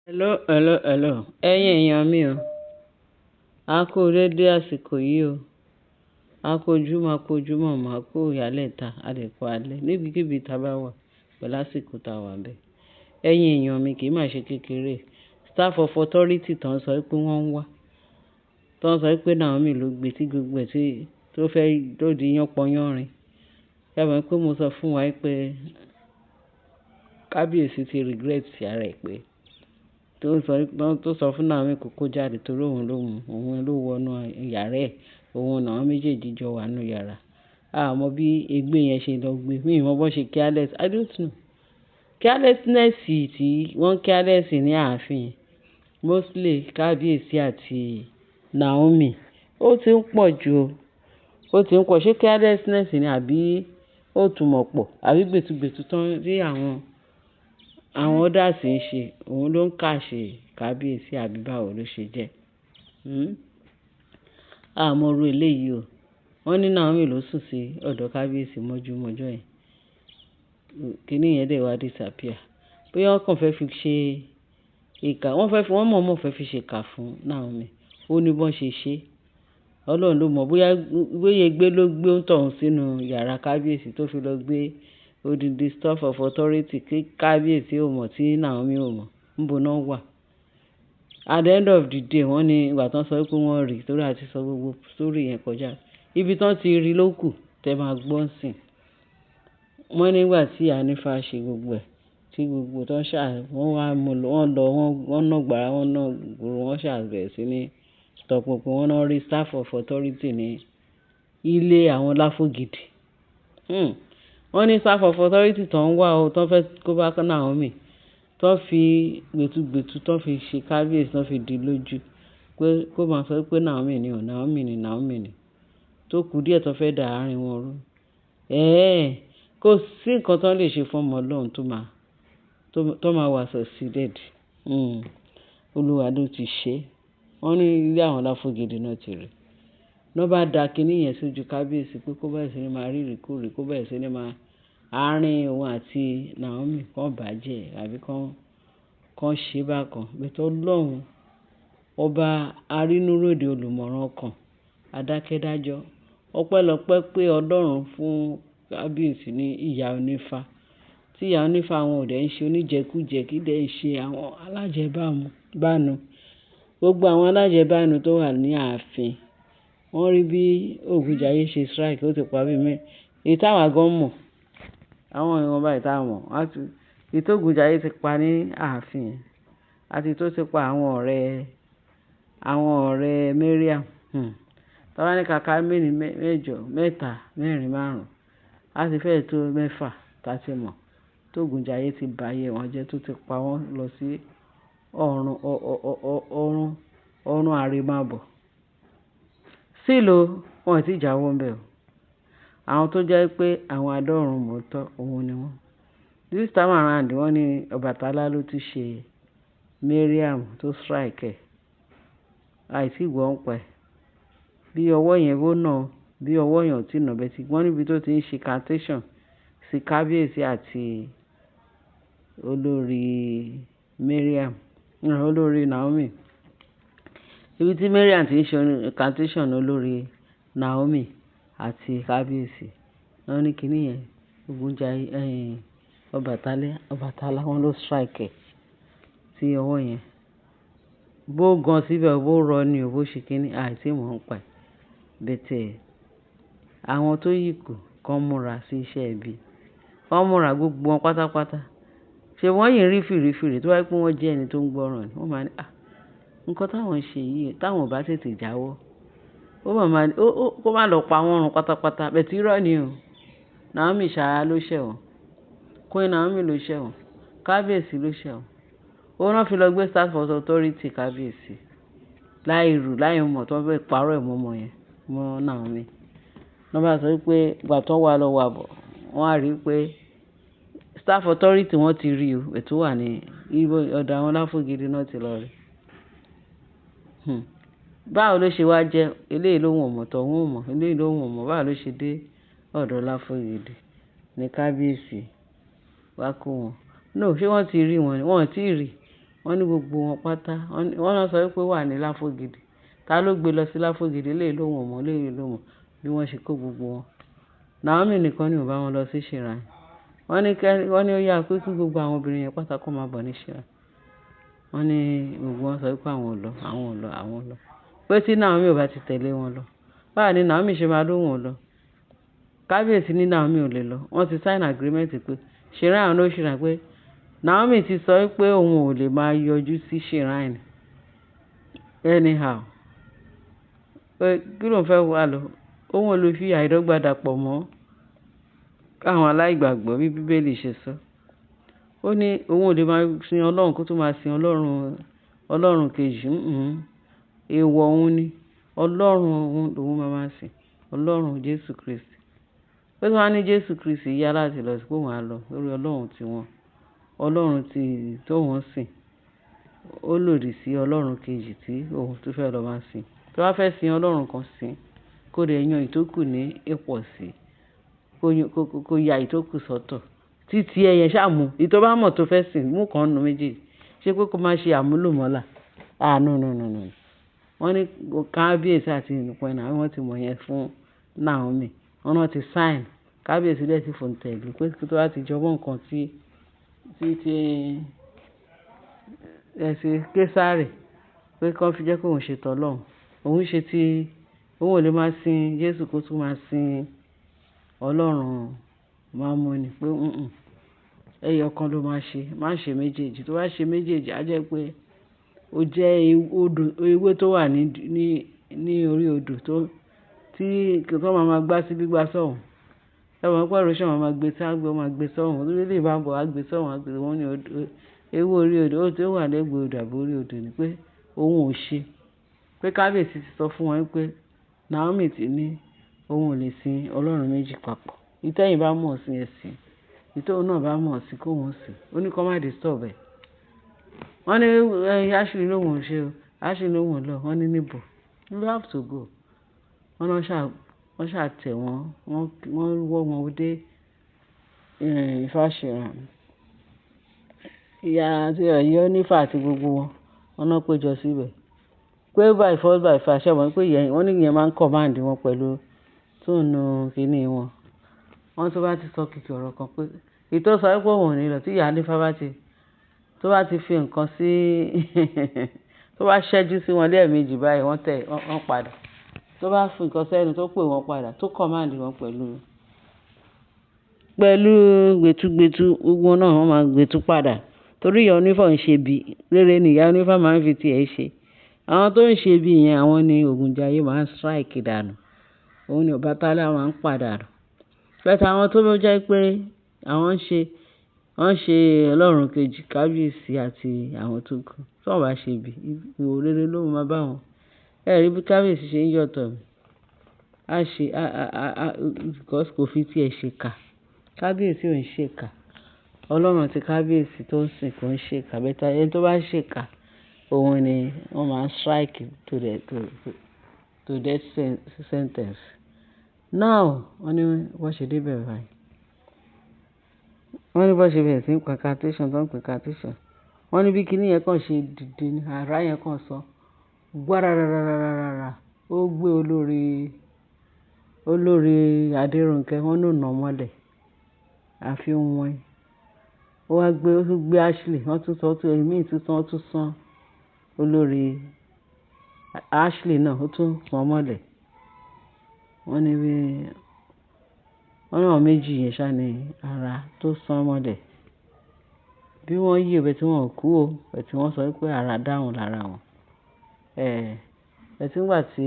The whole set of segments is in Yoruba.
Hello, hello, hello. Ẹ̀yin èèyàn mi o. A kú dédé àsìkò yìí o. A kú ojúmọ́, a kú ojúmọ́ mọ́, a kú ìyálẹ́ta, a lè kó alẹ́ níbikíbi tí a bá wà pẹ̀lú àsìkò tá a wà bẹ́ẹ̀. Ẹ̀yin èèyàn mi kì í má ṣe kékeré. Staff of authority tó ń sọ pé wọ́n ń wá, tó ń sọ pé Naomi ló gbé tí gbogbo ẹ̀ tí tó fẹ́ tó di yánpọnyánrin. Ṣé ẹ mọ̀ pé mo sọ fún wa pé Kábíyèsí ti regret ara ẹ̀ pé tó sọ fún Naomi kó kó jáde torí òun ló mú, òun ló wọnú yàrá ẹ̀. Òun náà méjèèjì jọ wà nínú yàrá. A mọ bí egbe yẹn ṣe lọ gbé. Mi ò mọ bó ṣe careless. I don't know. Carelessness tí wọ́n careless ní ààfin. Mostly Kábíyèsí àti Naomi. Ó ti ń pọ̀ ju o. Ó ti ń pọ̀. Ṣé carelessness ni àbí ó tún mọ̀ pọ̀? Àbí gbẹtugbẹtu tán tí àwọn others ń ṣe, òun ló ń catch Kábíyèsí àbí báwo ló ṣe jẹ́? Hmm? A mọ irú eléyìí o. Wọ́n ní Naomi ló sùn sí ọ̀dọ̀ Kábíyèsí mọ́júmọ́ ọjọ́ yẹn. Kíní yẹn dẹ̀ wá disappear. Bóyá wọ́n kàn fẹ́ fi ṣe ìkà, wọ́n fẹ́ fi, wọ́n mọ̀ọ́mọ̀ fẹ́ fi ṣe ìkà fún Naomi. Ó ní bó ṣe ṣe. Ọlọ́run ló mọ̀ bóyá, bóyá egbe ló gbé òǹtọ̀ún sínú yàrá Kábíyèsí tó fi lọ gbé odindi staff of authority kí Kábíyèsí ò mọ̀ tí Naomi ò mọ̀. Níbo náà wà. At the end of the day, wọ́n ní ìgbà tí wọ́n sọ pé wọ́n rí, torí a ti sọ gbogbo story yẹn kọjá. Ibi tí wọ́n ti rí ló kù tẹ máa gbọ́ ńsìn. Wọ́n nígbà tí Hanifa ṣe gbogbo ẹ̀, tí gbogbo tó ń ṣà, wọ́n wá mú lọ, wọ́n lọ, wọ́n ná gbàrà, wọ́n ná gbòòrò, wọ́n ṣà bẹ̀rẹ̀ sí ní tọpinpin. Wọ́n náà rí staff of authority ní ilé àwọn Láfògìdì. Wọ́n ní staff of authority tó ń wá o, tó fẹ́ kó bá Naomi, tó fi gbẹtugbẹtu tó fi ṣe Kábíyèsí tó fi di lójú pé kó máa sọ pé Naomi ni o, Naomi ni, Naomi ni. Tó kù díẹ̀ tó fẹ́ dà àárín wọn rú. Ẹ́ẹ̀, kò sí nǹkan tó lè ṣe fún ọmọ Ọlọ́run tó máa wà succeeded. Olúwa ló ti ṣe. Wọ́n ní ilé àwọn Láfògìdì náà ti rí. Lọ́ bá da kíní yẹn sójú Kábíyèsí pé kó bẹ̀rẹ̀ sí ní máa rí ìríkúrì, kó bẹ̀rẹ̀ sí ní máa àárín òun àti Naomi kan bàjẹ́ àbí kan ṣe bákan. But Ọlọ́run, ọba arínúróde olùmọ̀ràn ọkàn, adákẹ́dájọ́. Ọpẹ́lọpẹ́ pé Ọlọ́run fún Kábíyèsí ní ìyá onífá. Tí ìyá onífá wọn ò dẹ̀ ń ṣe oníjẹkújẹ kí dẹ̀ ń ṣe àwọn alájẹbánu. Gbogbo àwọn alájẹbánu tó wà ní ààfin, wọ́n rí bí Ògúnjáyé ṣe strike, ó ti pa bí mẹ́. Èyí táwa gan mọ̀, àwọn ìwọ̀nba èyí táa mọ̀, èyí tó Ògúnjáyé ti pa ní ààfin àti tó ti pa àwọn ọ̀rẹ́ Mariam. Tí wọ́n bá ní ká ká méní mẹ́jọ, mẹ́ta, mẹ́rin, márùn-ún, a ti fẹ́ tó mẹ́fà tá tí mọ̀ tó Ògúnjáyé ti ba ayé wọn jẹ́, tó ti pa wọ́n lọ sí ọ̀run, ọ̀run, ọ̀run àrèmábọ̀. Still o, wọ́n ò tí jáwọ́ ńbẹ o. Àwọn tó jẹ́ pé àwọn adọ́run mọ̀ọ́tọ́, òun ni wọ́n. This time around, wọ́n ní Ọbàtálá ló tún ṣe Mariam tó strike ẹ̀. Àìtí gbọ́ ń pa ẹ̀. Bí ọwọ́ yẹn ó nà, bí ọwọ́ yẹn ò tí nà bẹ́ẹ̀ tí wọ́n níbi tó ti ń ṣe incantation sí Kábíyèsí àti olórí Mariam, olórí Naomi. Ibi tí Mariam ti ń ṣe incantation olórí Naomi àti Kábíyèsí. Wọ́n ní kíní yẹn, Ògúnjáyé, Ọbàtálá, Ọbàtálá wọ́n ló strike ẹ̀ sí ọwọ́ yẹn. Bó gan síbẹ̀, bó rọ ni o, bó ṣe kíní, àìtí mọ̀ ń pa ẹ̀. But àwọn tó yìí kù kan múra sí iṣẹ́ ibi. Wọ́n múra gbogbo wọn pátápátá. Ṣé wọ́n yìí ń rí fìrífìrí tó bá jẹ́ pé wọ́n jẹ́ ẹni tó ń gbọ́ràn ni. Wọ́n máa ní, "À, nǹkan táwọn ń ṣe yìí, táwọn ò bá tètè jáwọ́, ó máa ma, ó, kó má lọ pa wọ́n run pátápátá." But irọ́ ni o. Naomi ṣáá ló ṣẹ̀ wọ́n. Queen Naomi ló ṣẹ̀ wọ́n. Kábíyèsí ló ṣẹ̀ wọ́n. Ó náà fi lọ gbé staff of authority Kábíyèsí. Láì rù, láì mọ̀ tó fẹ́ parọ́ ẹ̀ mọ́ ọmọ yẹn, mọ́ Naomi. Wọ́n bá sọ wípé ìgbà tó wá lọ wà bọ̀, wọ́n á rí pé staff authority wọ́n ti rí o, ètò wà ní ibo ọ̀dọ̀ àwọn Láfògìdì náà ti lọ rí. Báwo ló ṣe wá jẹ́? Eléyìí lóhùn ò mọ̀, tọ̀hún ò mọ̀. Eléyìí lóhùn ò mọ̀. Báwo ló ṣe dé ọ̀dọ̀ Láfògìdì ní Kábíyèsí wá kó wọn? No, ṣé wọ́n ti rí wọn ni? Wọ́n ò tí ì rí. Wọ́n ní gbogbo wọn pátá. Wọ́n náà sọ wípé ó wà ní Láfogidi. Ta ló gbé lọ sí Láfogidi? Eléyìí lóhùn ò mọ̀, eléyìí lóhùn mọ̀. Bí wọ́n ṣe kó gbogbo wọn. Naomi nìkan ni ò bá wọn lọ sí shrine. Wọ́n ní kẹ́, wọ́n ní ó yá pé kí gbogbo àwọn obìnrin yẹn pátá kó máa bọ̀ ní shrine. Wọ́n ní gbogbo wọn sọ wípé àwọn ò lọ, àwọn ò lọ, àwọn ò lọ. Pé tí Naomi ò bá ti tẹ̀lé wọn lọ. Báwo ni Naomi ṣe máa lóhùn ò lọ? Kábíyèsí ní Naomi ò lè lọ. Wọ́n ti sign agreement pé shrine ló shrine pé Naomi ti sọ wípé òun ò lè máa yọjú sí shrine anyhow. Pé kí ló ń fẹ́ wá lọ? Òun ò lè fi àìdọ́gba dàpọ̀ mọ́ àwọn aláìgbàgbọ́ bí Bíbélì ṣe sọ. Ó ní òun ò lè máa sin Ọlọ́run kó tó máa sin Ọlọ́run, Ọlọ́run kejì. Èèwọ̀ òun ni. Ọlọ́run òun lòun máa máa sìn. Ọlọ́run Jésù Kristi. Pé tí wọ́n bá ní Jésù Kristi yá láti lọ sí pé òun á lọ lórí Ọlọ́run tí wọn. Ọlọ́run tí tó ń sìn. Ó lòdì sí Ọlọ́run kejì tí òun tún fẹ́ lọ máa sìn. Tí wọ́n bá fẹ́ sin Ọlọ́run kan sìn, kó dẹ̀ yan ìtókù ní ìpọ̀sí. Kó ya ìtókù sọ́tọ̀. Títí ẹ yẹn ṣá mú. Èyí tó bá mọ̀ tó fẹ́ sìn, mú kan nínú méjèèjì. Ṣé pé kó má ṣe àmúlùmálà? Ah, no, no, no, no. Wọ́n ní kábíyèsí àti Queen Naomi wọ́n ti mọ̀ yẹn fún Naomi. Wọ́n náà ti sign. Kábíyèsí dẹ̀ ti fòǹtẹ̀ lù pé tó bá ti jọwọ́ nǹkan tí ẹ̀sìn Kesari pé kí wọ́n fi jẹ́ kó òun ṣe tọ́ Ọlọ́run. Òun ṣe tí òun ò lè máa sin Jésù kó tún máa sin Ọlọ́run Mámọ́nì pé ẹyọ kan ló máa ṣe, má ṣe méjèèjì. Tó bá ṣe méjèèjì, á jẹ́ pé ó jẹ́ odò, ewé tó wà ní orí odò tó, tí tó máa ma gbá síbí gbá sọ́hùn. Ẹ mọ̀ pé erosion máa ma gbé sí, á gbé, ó máa gbé sọ́hùn. Bí eléyìí bá ń bọ̀, á gbé sọ́hùn, á gbé wọ́n ní odò, ewé orí odò, ó tó wà lẹ́gbẹ̀ẹ́ odò àbí orí odò ni pé òun ò ṣe. Pé kábíyèsí ti sọ fún wọn wípé Naomi ti ní òun ò lè sin Ọlọ́run méjì papọ̀. Èyí tẹ́yìn bá mọ̀ sí ẹ sìn. Èyí tóun náà bá mọ̀ sí kó òun sìn. Ó ní kó má disturb ẹ̀. Wọ́n ní Ashley lóhùn ò ṣe o. Ashley lóhùn ò lọ. Wọ́n ní níbo. You have to go. Wọ́n náà ṣà, wọ́n ṣà tẹ̀ wọ́n, wọ́n wọ́ wọn dé Ifá shrine. Ìyá àti ìyá onífá àti gbogbo wọn, wọ́n náà péjọ síbẹ̀. Pé by force by fire, ṣé ẹ mọ̀ pé ìyẹn, wọ́n ní ìyẹn máa ń command wọn pẹ̀lú tone kíní wọn. Wọ́n tó bá ti sọ kìkì ọ̀rọ̀ kan pé, èyí tó sọ wípé òun ò ní lọ tí ìyá onífá bá ti, tó bá ti fi nǹkan sí tó bá ṣẹ́jú sí wọn lẹ́ẹ̀mejì báyìí, wọ́n tẹ̀, wọ́n padà. Tó bá fi nǹkan sẹ́nu tó pè wọ́n padà, tó command wọn pẹ̀lú gbẹtugbẹtu, gbogbo wọn náà wọ́n máa gbẹtu padà. Torí ìyá onífá ò ń ṣe bí, rere ni ìyá onífá máa ń fi tí ẹ ṣe. Àwọn tó ń ṣe bí yẹn, àwọn ni Ògúnjayé máa ń strike dànù. Òun ni Ọbàtálá máa ń padànù. But àwọn tó bá jẹ́ pé àwọn ń ṣe, wọ́n ń ṣe Ọlọ́run kejì, kábíyèsí àti àwọn tó kù. Tí wọ́n bá ṣe bí, ìwò rere ló máa bá wọn. Ẹ rí bí kábíyèsí ṣe ń yọ̀tọ̀ mi. A ṣe, a, a, a, a, because kò fi tí ẹ ṣe kà. Kábíyèsí ò ń ṣe kà. Ọlọ́run tí kábíyèsí tó ń sìn kò ń ṣe kà. But ẹni tó bá ṣe kà, òun ni wọ́n máa ń strike to death sentence. Now, wọ́n ní wọ́n ṣe dé bẹ̀ báyìí. Wọ́n ní bó ṣe bẹ̀rẹ̀ sí ní pa incantation, tó ń pa incantation. Wọ́n ní bí kíní yẹn kàn ṣe dìde ní àrá yẹn kàn sọ. Gbárararararara. Ó gbé olórí Adéronkẹ́, wọ́n ní ó nà mọ́lẹ̀. Àfi wọ́n. Ó wá gbé, ó tún gbé Ashley, wọ́n tún sọ, ó tún, ẹ̀mí tún sọ, ó tún sán olórí Ashley náà, ó tún sán mọ́lẹ̀. Wọ́n ní bí, wọ́n ní àwọn méjì yẹn ṣá ni ara tó sán mọ́lẹ̀. Bí wọ́n yè but tí wọ́n ò kú o, but tí wọ́n sọ wípé ara dáhùn lára wọn. But nígbà tí,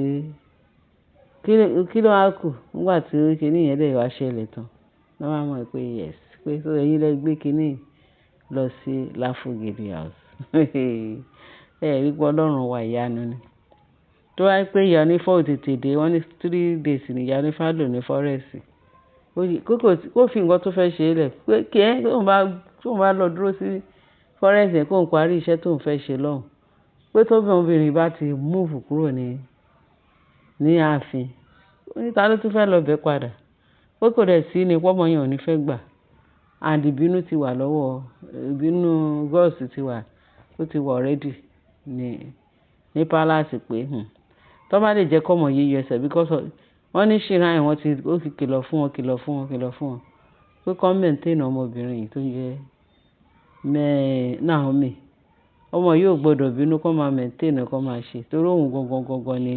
kí ló wá kù? Nígbà tí kíní yẹn dẹ̀ wá ṣẹlẹ̀ tán, wọ́n wá mọ̀ pé yes, pé so ẹ̀yin lẹ gbé kíní lọ sí Láfogidi house. Ẹ rí pé Ọlọ́run wa ìyanu ni. Tó bá jẹ́ pé ìyá onífá ò tètè dé, wọ́n ní 3 days ni ìyá onífá lò ní forest. Kó fi nǹkan tó fẹ́ ṣe lẹ̀, pé kí ẹ́ tóun bá lọ dúró sí forest yẹn kó ń parí iṣẹ́ tó ń fẹ́ ṣe lọ́hùn. Pé tó bí obìnrin bá ti move kúrò ní ààfin, ó ní ta ló tún fẹ́ lọ bẹ́ padà. Pé kò dẹ̀ sí ni pé ọmọ yẹn ò ní fẹ́ gbà. And ìbínú ti wà lọ́wọ́, ìbínú gods ti wà Ó ti wà already ní palace pé, tó bá lè jẹ́ kí ọmọ yìí yọ ẹsẹ̀ because wọ́n ní shrine wọ́n ti, ó ti kìlọ̀ fún wọn, kìlọ̀ fún wọn, kìlọ̀ fún wọn pé kó maintain ọmọbìnrin yìí tó ń jẹ́ Naomi. Ọmọ yìí ò gbọdọ̀ bínú kó máa maintain kó máa ṣe torí òun gangan gangan ni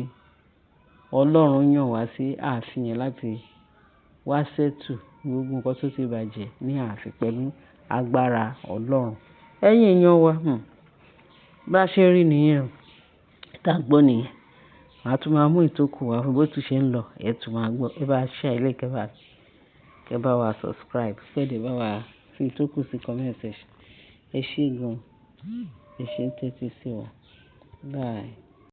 Ọlọ́run yàn wá sí ààfin yẹn láti wá settle gbogbo nǹkan tó ti bàjẹ́ ní ààfin pẹ̀lú agbára Ọlọ́run. Ẹ̀yin èèyàn wa, bá ṣe rí nìyẹn o. Tá gbọ́ nìyẹn. Màá tún máa mú ìtókù wá fún bó tún ṣe ń lọ. Ẹ tún máa gbọ́. Ẹ bá share eléyìí, kẹ bá wa subscribe. Kẹ́ dẹ̀ bá wa fi ìtókù sí comment section. Ẹ ṣé gan. Ẹ ṣé ń tẹ́tí sí wa. Bye.